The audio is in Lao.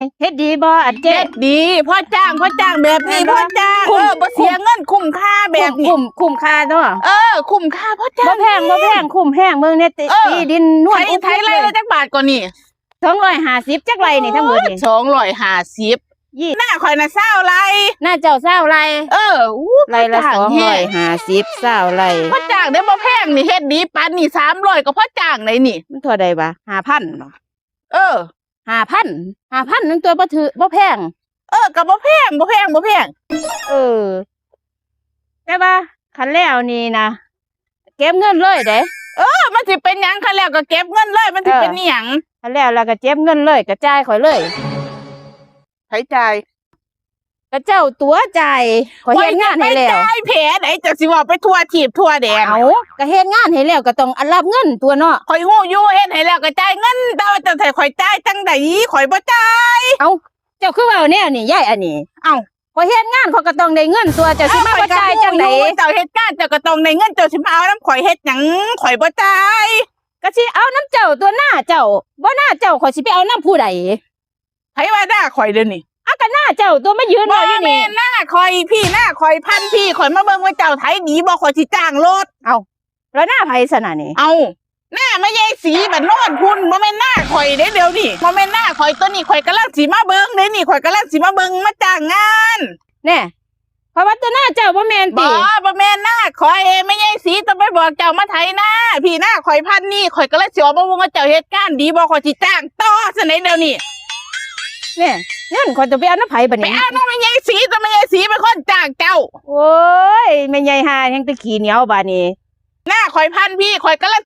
ເຮັດດີບໍ່ອັນເຈ້? ເຮັດດີ ພໍຈ້າງ ພໍຈ້າງແບບນີ້ ພໍຈ້າງ ເອີ ບໍ່ເສຍເງິນ ຄຸ້ມຄ່າແບບນີ້ ຄຸ້ມ ຄຸ້ມຄ່າເນາະ. ເອີ ຄຸ້ມຄ່າ ພໍຈ້າງ ບໍ່ແພງ ບໍ່ແພງ ຄຸ້ມແຮງ. ເບິ່ງແດ່ຕິ ເອີ ທີ່ດິນນວນອຸບ ໄຖໄລ່ລະຈັກບາດກ່ອນນີ້? ສອງຮ້ອຍຫ້າສິບ ຈັກໄລ່ນີ້ທັງໝົດນີ້? ສອງຮ້ອຍຫ້າສິບ ໜ້າຂ້ອຍນະຊາວໄລ່ ໜ້າເຈົ້າຊາວໄລ່. ເອີ ອູ້ ໄລ່ລະສອງຮ້ອຍຫ້າສິບ ຊາວໄລ່ ພໍຈ້າງເດ້ ບໍ່ແພງນີ້ ເຮັດດີປານນີ້ ສາມຮ້ອຍກໍພໍຈ້າງໄດ໋ນີ້. ມັນເທົ່າໃດຫວາ? ຫ້າພັນເນາະ. ເອີ ຫ້າພັນ ຫ້າພັນ ໜຶ່ງຕົວ ບໍ່ຖືກ ບໍ່ແພງ. ເອີ ກໍບໍ່ແພງ ບໍ່ແພງ ບໍ່ແພງ. ເອີ ແຕ່ວ່າຄັນແລ້ວນີ້ນະ ເກັບເງິນເລີຍເດ້. ເອີ ມັນຊິເປັນຫຍັງ ຄັນແລ້ວກໍເກັບເງິນເລີຍ ມັນຊິເປັນອີ່ຫຍັງ? ເອີ ຄັນແລ້ວລະກໍເກັບເງິນເລີຍ ກໍຈ່າຍຂ້ອຍເລີຍ. ໃຜຈ່າຍ? ກະເຈົ້າຕົວະຈ່າຍ ຂ້ອຍເຮັດງານໃຫ້ແລ້ວ. ຂ້ອຍຈະໄປຈ່າຍໃຜໃດ໋ ເຈົ້າຊິເວົ້າໄປທົ່ວທີບທົ່ວແດນ. ເອົ້າ ກະເຮັດງານໃຫ້ແລ້ວກະຕ້ອງອັນຮັບເງິນຕົວະເນາະ. ຂ້ອຍຮູ້ຢູ່ ເຮັດໃຫ້ແລ້ວກະຈ່າຍເງິນ ແຕ່ວ່າເຈົ້າໃຫ້ຂ້ອຍຈ່າຍຈັ່ງໃດ ຂ້ອຍບໍ່ຈ່າຍ. ເອົ້າ ເຈົ້າຄືເວົ້າແນວນີ້ ຍາຍອັນນີ້? ເອົ້າ ຂ້ອຍເຮັດງານ ຂ້ອຍກະຕ້ອງໄດ້ເງິນຕົວະ ເຈົ້າຊິມາບໍ່ຈ່າຍຈັ່ງໃດ? ເຈົ້າເຮັດງານ ເຈົ້າກະຕ້ອງໄດ້ເງິນ ເຈົ້າຊິມາເອົານຳຂ້ອຍເຮັດຫຍັງ? ຂ້ອຍບໍ່ຈ່າຍ. ກະຊິເອົານຳເຈົ້າຕົວະ ນາເຈົ້າ ບໍ່ນາເຈົ້າ ຂ້ອຍຊິໄປເອົານຳຜູ້ໃດ? ໃຜວ່ານາຂ້ອຍດຽວນີ້? ເອົາ ກະນາເຈົ້າຕົວະ ມາຢືນເວົ້າຢູ່ນີ້. ບໍ່ແມ່ນນາຂ້ອຍ ພີ້ນາຂ້ອຍ ພັນພີ້ ຂ້ອຍມາເບິ່ງວ່າເຈົ້າໄຖດີບໍ່ ຂ້ອຍຊິຈ້າງລົດ. ເອົ້າ ລະນາໃຜຊັ້ນນະນີ້? ເອົ້າ ນາແມ່ໃຫຍ່ສີບ້ານໂນນພຸ້ນ ບໍ່ແມ່ນນາຂ້ອຍເດ້ດຽວນີ້ ບໍ່ແມ່ນນາຂ້ອຍ ໂຕນີ້ຂ້ອຍກຳລັງຊິມາເບິ່ງເດ້ນີ້ ຂ້ອຍກຳລັງຊິມາເບິ່ງ ມາຈ້າງງານ. ແນ່ ເພາະວ່າຕົວະນາເຈົ້າບໍ່ແມ່ນຕິ? ບໍ່ ບໍ່ແມ່ນນາຂ້ອຍ ແມ່ໃຫຍ່ສີຕ້ອງໄປບອກເຈົ້າມາໄຖນາ ພີ້ນາຂ້ອຍພັນນີ້ ຂ້ອຍກະເລີຍຊິອອກມາເບິ່ງວ່າເຈົ້າເຮັດງານດີບໍ່ ຂ້ອຍຊິຈ້າງຕໍ່ຊັ້ນໃດດຽວນີ້. ແນ່ ເງິນຂ້ອຍຈະໄປເອົານຳໃຜບາດນີ້? ໄປເອົານຳແມ່ໃຫຍ່ສີຕົວະ ແມ່ໃຫຍ່ສີເປັນຄົນຈ້າງເຈົ້າ. ໂອ້ຍ ແມ່ໃຫຍ່ຫ່າແຮ່ງແຕ່ຂີ້ໜຽວບາດນີ້. ນາຂ້ອຍພັນພີ້ ຂ້ອຍກະເລີຍ